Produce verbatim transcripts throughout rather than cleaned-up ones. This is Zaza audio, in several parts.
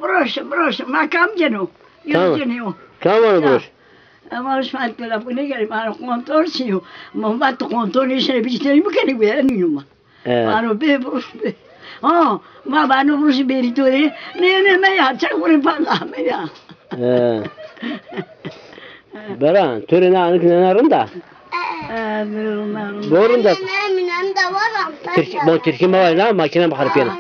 Broş, broş, ma kam ceno? Yo, tamam. Ceno. Tamam, ya. Broş. Ama şma telefonu geri, ma kontrol siyo. Ma va tu kontrol işe bir şey mi kere bu, numa. Evet. Vano bê, vano bê. Ha, ma vano vuruşî bêrî to rê. Nê, nê, meya, çek vurê pala, meya. He. Bera, to rê na anik nena rind a? He, rind a, rind a. Bo rind a. Tirkî, bo tirkî mevaj na, makîne bixeripîyena.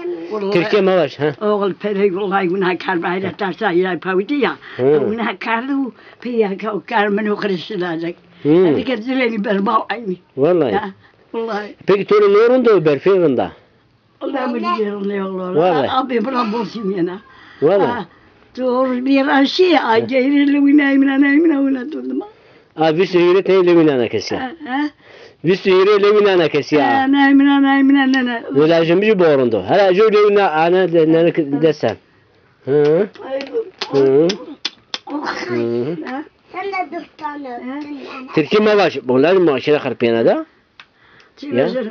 Tirkî mevaj, ha. Oğul pere, wellahî wina kar bayra tarsa ya pawitî ya. Hı. Wina kar du, pê ya ka kar min o xirişi lazek. Hı. Hadi ke zileli berbaw aynî. Vallahi. Ya. Wellahî. Peki to rê no rind o, berfê rind a? Wellahî mi dî rind o, wellahî. Wellahî. Abi bira borsim yena. Wellahî. Ha, to bir şey, a geyri lewina, imina, imina, wina to dima. A vîst euro tey lewina na kesî ya. Ha, ha. Vîst euro lewina na kesî ya. Ha, na imina, na imina, na, na. Wela jim jî bo rind o. Hela jo lewina, ana de, ne, ne, desen. Hı. Ay, bu. Hı. Oh. Hı. Ha? Sen de dört tane öptün yani. Tirkî mevaj, bo lazim makîne xeripîyena da. Çi ya? Vezir.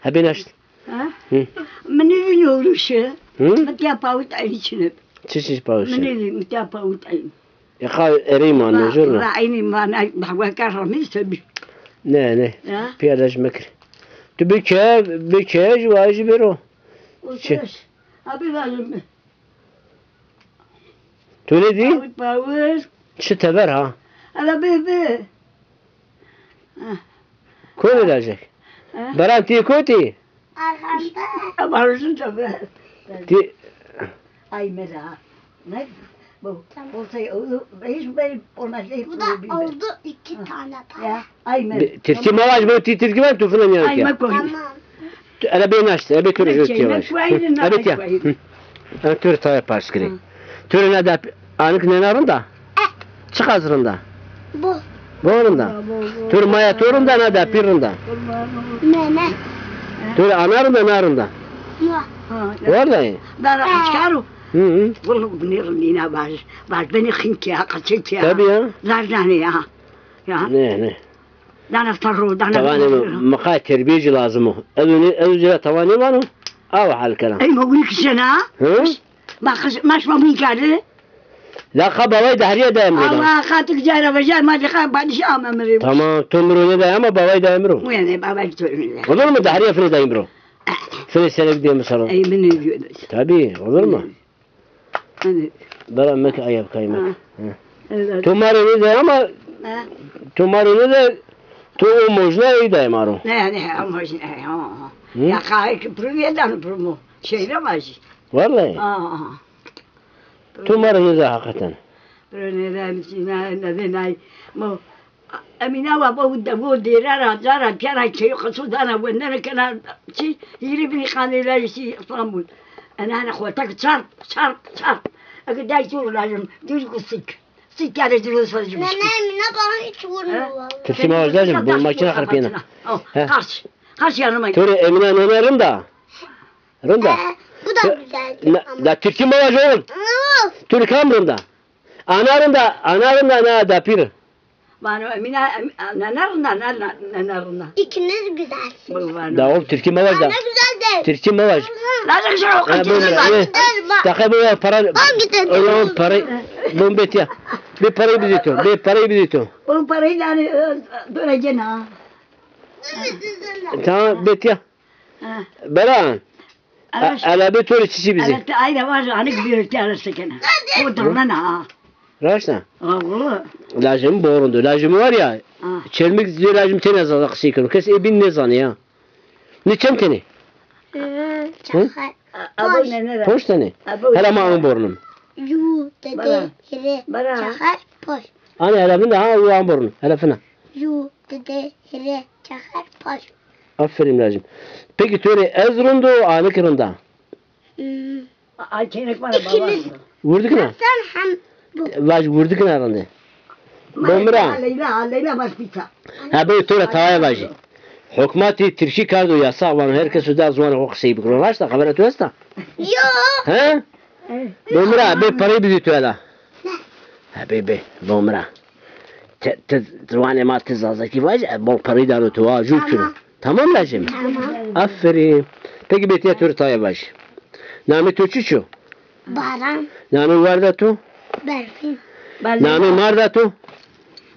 Hebê naşt. Ha? Hı. Mi nêvînî ewro şi. Hı? Mi tîya pawit eynî çin ib. Çi çi pawit? Mi nêvî, mi tîya pawit eynî. E, qa erey ma, va, mecbur na. Va eynî ma, na, ma weka ramî sebî. Ne, ne. Ya? Pîya lej mekir. Tu bike, bike, ji wa jî bêro. O çi? Ses. Abi lazim. Tu ne dî? Pawir, pawir. Çi teber ha? Hala bê, bê. Heh. Konê lajek? Heh. Beran tî kotî? Arkanda. Ama uzun teber. Tî. Ay mera. Ne? Bu, bu şey oldu. Hiç böyle ona şey. Bu da oldu iki tane para. Ya. Ay, me-, tirkî mevaj bo, tî tirkî mevaj, tu fina nîya. Ay, me koyun. Tamam. Tu, ere bê naşt, ere bê tu rê tirkî mevaj. Ere bê tîya. Hı. Ere tu rê taya pers kirê. Hı. Tu rê na da anik nena rind a? Eh. Çiqas rind a? Bu. Bo rind a? Bu, bu, bu. Tu rê maya to rind a, na da pîr rind a? Ne, ne. Tu rê ana rind a, na rind a? Ya. Ha, ya. Wallahî. Dara açkaro. Hı hı. Wallahî binê rindîna vaj. Vaj benê xinkî ya, qeçekî ya. Tabii ya. Zar zanê ya. Ya. Ne, ne. Dana ferro, dana. Tawanê mi, miqay terbîye ci lazim o. Ez nê, ez ci ra tawanê vano. Awa hal kena. Ey, ma wî kişena? Hı? Ma kış, ma şima wî kari. La qa baway dahriye dayem ro da. Ama qa tu cara vajar, ma qa padişah ama mi rê. Tamam, to mi ro nêday ama baway dayem ro. Uyanê baway to mi rê. Olur mu? Dahriye fine dayem ro. Eh. Fine serek dayem saro. Ey, mi nêvîyo. Tabii, olur mu? Hı. Hani. Bera mek ayab kaymak. Ha. Hı. Evet. To ma rê nêday ama, ha, to ma rê nêday, to o mojna ey day ma ro. Ne, ne, o mojna, ha, ha. Hı? Ya kay ki pruviye dan prumo. Şeyle vajî. Vallahi. Ha, ha. To ma rê nêday hakikaten. Bro nêday, ne, ne, ne, ne, mo Emîna wa bo de bo dêra ra, cara pîya ra keyî qeso dana wendene kena çi, hîrê binî qanê lajî şî Îstanbul. Enane xo tek çarp, çarp, çarp. Eke day to lazim, dûr ku sik. Sik kare dûr sazî. Nene, Emîna bana hiç vurmuyor vallahi. Tirkî mevaj lajim, bo makîna xerpîyena. Oh, he. Qarş. Qarş yanıma. To rê Emîna nena rind a? Rind a? He, bu da güzeldi ama. Da tirkî mevaj oğul. Of. To rê kam rind a? Ana rind a, ana rind a, na da pîr. Vano Emîna, Em-, nena rind a, na, na, nena rind a. İkiniz güzelsiniz. Bu vano. Da oğul tirkî mevaj da. Ne güzel de. Tirkî mevaj. Lazım şey o. Ha, bu ne? Deqe bu ya para. Hangi de? Oğlum para. Bu bê tîya. Bê parayı bizê to. Bê parayı bizê to. Bu parayı da hani, e, böyle gene ha. Tamam, bê tîya. Ha. Bera. Ela bê to rê çiçî bizê. Evet, ayda var, hani bir tane sekene. O da lan ha. Raşt a? Ha, o. Lajê mi bo rind o. Lajê mi var ya. Ha. Çermik zê lajê mi tenê zaza qisey keno. Kes ê bîn nêzanê ya. Nê çend tenê? Hı? Çahar. Poş. Poş tenê. Hela ma an bo rinim. Ju, dede, hire, çahar, poş. Anê hela vinde ha, u an bo rinim. Hela fina. Ju, dede, hire, çahar, poş. Aferin lajim. Peki to rê ez rind o, anik rind a? Hmm. Ay kênek vana baba. Wirdikina? Sen hem bu. Vaj wirdikina rinde. Bomira. Leyla, Leyla vaj pîta. Ha, bey to ra tawaya vajî. Hukmatî tirkî kardo yasax vano her kes da ziwanê xo qisey bikiro. Raşt a, xebera to esta? Yo. He? Bomira, bê parayı bizê to ela. Ha, bê, bê, bomira. Ti, ti ziwanê ma, ti zazakî vaj, e, bol parayı dano to, ha, jû kiro. Tamam. Tamam lajê mi? Tamam. Aferin. Peki bê tîya to rê tawaya vajî. Namê to çiço? Baran. Namê warda to? Berfin. Namê marda to?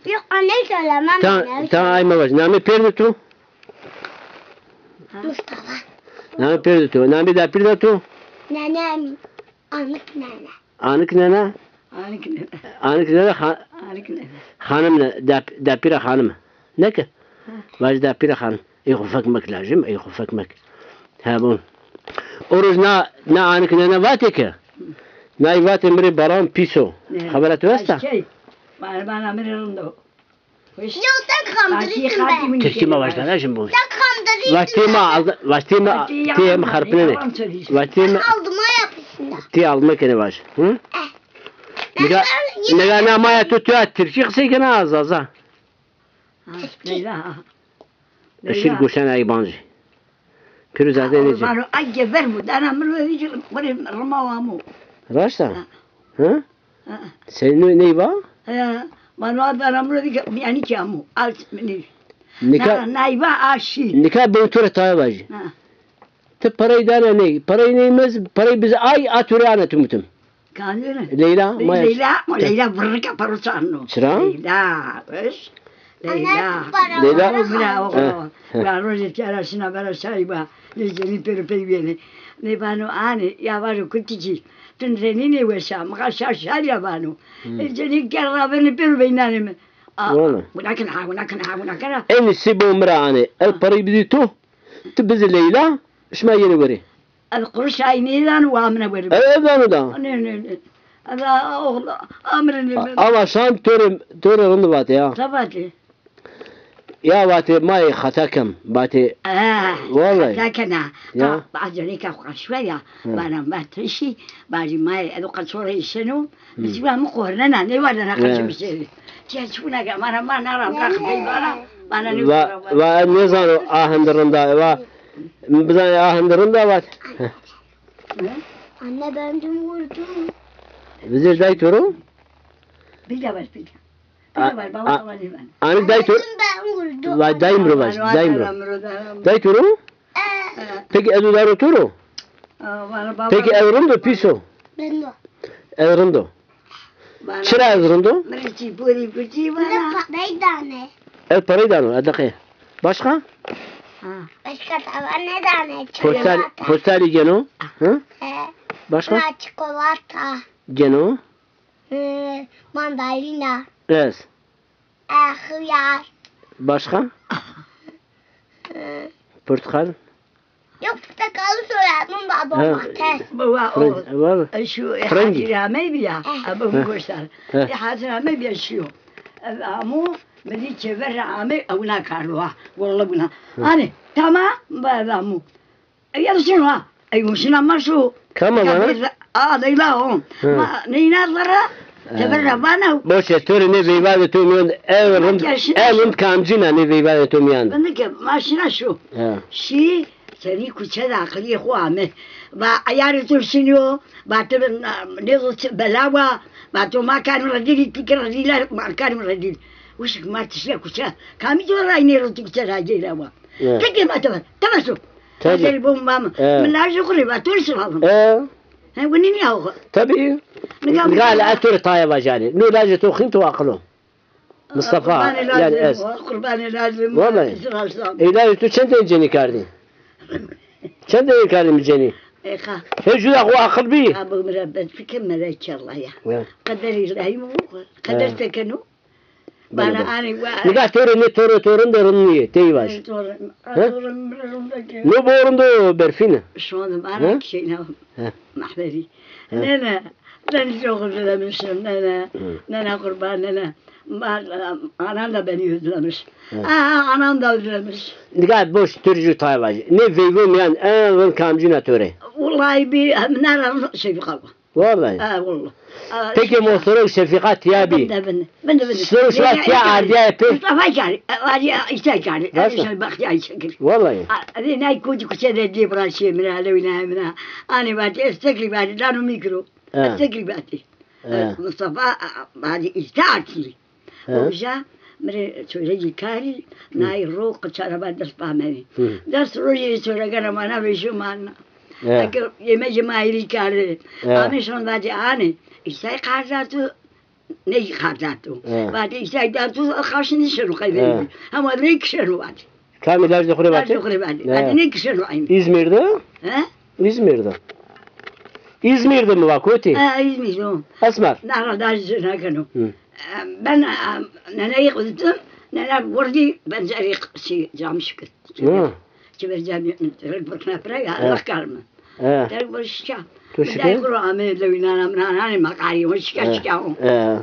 Yok, anne söylemem. Ta, ta ay mevaj. Namê pêrde to? Mustafa. Namê pêrde to? Namê dapîrda to? Nenem. Anık nene. Anık nene? Anık nene. Anık nene, ha-, Anık nene. Hanım ne? Dap-, dapîra hanım. Ne ki? Vaj dapîra hanım. Ey xo fek mek lajim, ey xo fek mek. Ha, bon. O roj na, na Anık nene vatê ke. Nay vatê mi rê Baran pîs o. Xebera to esta? Şey, bana, bana mi rê rind o. Yo, tek xamdirî. Tirkî ma vajda, ne jin bo. Tek xamdirî. Vatê ma, vatê ma, tê mi xerpinenê. Vatê ma. Aldıma yapışında. Tê aldıma kenê vaj. Hı? Eh. Nika, nika na maya tu, tu ya Tirkî qisey kena, Zaza? Ha, Leyla. Işir goşen ay bancî. Pîrozade nêci. Vano, ay gever bu, dana mi ro vî, rima wa mo. Raşt a? Ha. Hı? Ha. Sen ney va? Ha. Vano, a dana mi ro vî, yanî ki amo. Al, ney. Nika, na, nay va, a şî. Nika ben tu rê taya vajî. Ha. Ti perey dana ney. Perey ney mez, perey biz ay, a tu rê ana tim tim. Kanî ne? Leyla, maya. Leyla, ama Leyla virrika paro çarno. Çira? Leyla, weş. Leyla. Leyla. Bira, o. Ha, ha. Bira, rojê tîya ra şina bera şayî ba. Nê cenî pêro pey bîyêne. Nê vano anê, ya vajo kutikî. Ti nê zenî nêweş a. Mi qa şar şar ya vano. Hmm. Ê cenî ger ravêne pêro veynanê mi. A, wina kena, wina kena, wina kena. Enî sî bo mi ra anê. El perey bidî to. Ti bizî Leyla, şima yenê werê. Ez quruş ay nêdano, wa amine werê. Ez, ez dano da. Nê, nê, nê. Ez a, oxla, amire nê. Ama şan to rê, to rê rind vatê ya. Se vatê? Ya vatê ma ê xeta kem, vatê. Eh, wallahî. Xeta kena. Ya. Bazenî ke xweş we ya. Hı. Bana vatê şî, bacî ma ê, edo qeço rê şeno. Bizîwa mi qornena, nêwardena qeçê mi şêrî. Tiya çi wina ke, ma ra, ma na ra birax bey bana, bana nêwardena. Va, va, nêzano a hende rind a, va. Mi bizanê a hende rind a, vat. Anne, ben dün vurdum. Vizêr day to ro? Pîl de ver, pîl de. Pîl de ver, baba, baba nêvano. Anne, day to. Ben vurdum. Va, dayim ro vaj, dayim ro. Day to ro? Peki edo daro to ro? Peki ew rind o, pîs o? Rind o. Ew rind o. Çira ew rind o? Mi rê çî borî bircî vana. Mi rê perey dane. Ew perey dano, edeqe. Başka? Ha. Başka tava nêdane. Postal, çikolata. Postalî geno. Hı? He. Başka? Ra çikolata. Geno. Hı, mandalina. Ez. E, xiyar. Başka? E. Portakal. Yok, portakalı soyadımın babam atar. Baba o. Var. E, şu, e, Hacı Rami bir ya. E, bu göster. E, Hacı Rami bir yaşıyor. E, amu, beni çevir Rami, e, buna karlı ha. Vallahi buna. Hani, tamam, baba mu. Ey, ya şino ha. Ey, şina ma şu. Kama vana? A, Leyla o. Ma, neyna zara. Teber ra vana. Boş ver, to rê nê veyvadê to mîyan de. Ew rind, ew rind kamcîn a nê veyvadê to mîyan de? Bende ke, ma şina şu. Şî, senî kuçe de aqilîyê xo ame. Va, ayarê to şinî yo. Va, ti nêzo çi bela wa. Va, to ma kanî redîlî, ti kî redîl a, ma kanî redîl. Wişk ma tişîya kuçe. Kamî to ray nêro ti kuçe ra geyra wa. Ti kî ma teber, teber şu. Tabii. Seri bom bam. E. Mi lajê xo rê va, to rê şilavim. E. He, winî nîya xo. Tabii. Niga, niga la to rê taya vajanê. No lajê to xînt o, aqil o. Mustafa, yani ez. Qurbanê lajê mi. Vallahi. Ey lajê to çend tene cenî kardî? Çend tene kardî mi cenî? E, ha. He, juda xo aqil bî. Ha, bu mire ben fikir mire kella ya. Ya. Qeder îlahî mi? Qeder tekeno. Bana anî wa. Niga to rê nê to rê to rind de rind nîyê, tey vaj. He? No bo rind o, berfîn a. Şu anda bana şeyna mahverî. Nene, ben çok üzülemişim, nene. Nene kurban, nene. Anan da beni üzülemiş. Aa, anan da üzülemiş. Niga boş, to rê ju taya vajî. Nê veyvo mîyan en rind kamcîn a to rê? Wellahî bî, hem ne rind Şefîqa wa. Vallahi. Ha, vallahi. Peki, mo sero Şefîqa tiya bî? Binde, binde, binde, binde. Sero şuwa tiya ardîyayê pê? Mustafa kari, e, ardîya îşte kari. Raşt a? Şefîqa ya çekir. Vallahi. A, rê nay kocî kuçe de dî bira şê mina, lewîna mina. Anî vatî, ez teklîf vatî, dano mîkro. Ez teklîf vatî. Mustafa, a, vatî, îşte ardî. Oja mi rê çoreyî karî, nay ro qiça ra va dest bamevî. Dest rojî çoregena mana vejîyo mana. He. Eke yemegê ma ayrî kerdê. He. Amê şon vatê anê. Îsa'yî qerz dato, ney qerz dato. He. Vatê Îsa'yî dato, xaşî nişeno qey verî. He. Hema ney kişeno vatê. Kamî lajê xo rê vatê? Lajê xo rê vatê. He. Vatê ney kişeno eynî. Îzmîr de? He? Îzmîr de. Îzmîr de mi va kotî? He, Îzmîr o. Esmer. Na ra lajê ci nakeno. Hı. E, ben, e, neneyî qudtum, nene wurdî ben zerî şey, camiş kut. Hı. Çi ver camî, rek burkna pira ya, Allah karmi. He. Derg bur şika. Tu şike? Derg bur ame lewînana minananê ma qarî, o şika şika o. He.